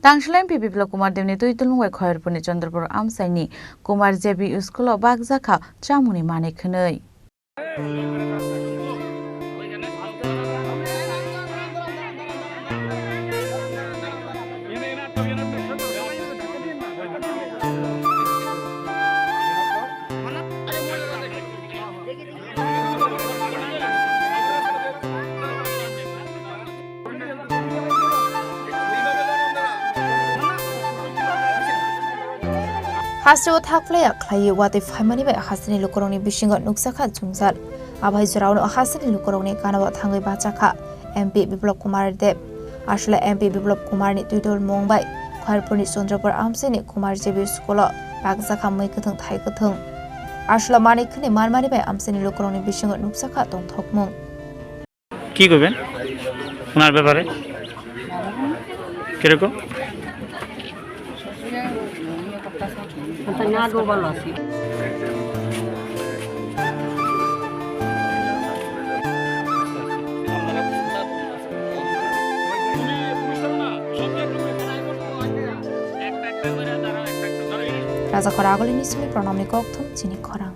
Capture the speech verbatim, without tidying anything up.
Tangshila M P Biplab Kumar Debni twi tulmung bai Khairpurni Chandrapur amchaini Kumar J B U school o bakjakha chamungni manwi khwnwi. Hasteo thak phlaiya khlaiwi watwi phaimani bai hasteni lukurokni bisingo nukjakha jwngjal. Abai jorao hasteni lukurokni ganao thangwi bachakha M P Biplab Kumar Deb. Aswla M P Biplab Kumarni twi tulmung bai Khairpurni Chandrapur amchaini Kumar J B school o bakjakha mui kwthwng thai kwthwng. Aswla manwi khwnwi manmani bai amchaini lukurokni bisingo nukjakha tongthokmung. কি কইবেন ওনার ব্যাপারে? কিরকম? Raja Khoraguli ni simi Pranamni kokthum chini khorang.